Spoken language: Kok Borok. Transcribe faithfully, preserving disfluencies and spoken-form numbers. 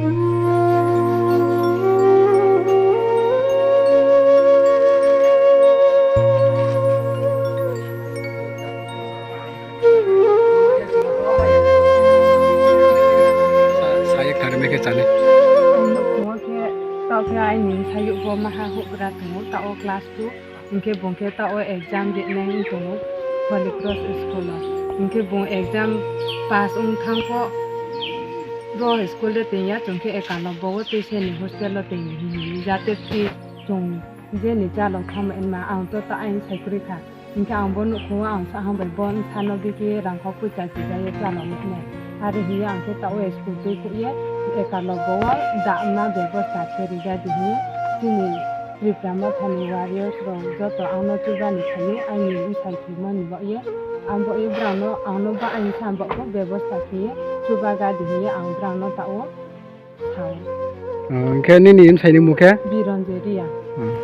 Sayek tharmai khe chale. Ang nukhungo khe, tao khe aini sayuk bo maha hugra tongo, tao class two. Hinkhe bung khe tao exam rinai wng tongo Holy Cross school o. Hinkhe bung exam pass wng thangkho, bo school de tengya, chwng khe ekano bo o tei seni hostel o tengdi hinwi, jate free chwng jeni chalok thangma wngma, ang to ta aini sai kwrwi kha. Hinkhe ang bo nukhungo ang sa hambai bo bwsano bikhe rangkhok puisa chijagwi chalok nuknai. Are hiya ang khe tao school twi khukye ekano bo o dama bebosta khe rijadi hinwi chini Tripura Mothani warriors rok joto angno chubani phaio, aini bwsai thwimani bagwi. Ang bo i brangno, angno ba aini sam bagwi bebosta khe chubaga di hinwi ang brangno tao sao. Ah, hwnkhe nini bwsaini mung khe? Biranjoy Reang. Ah,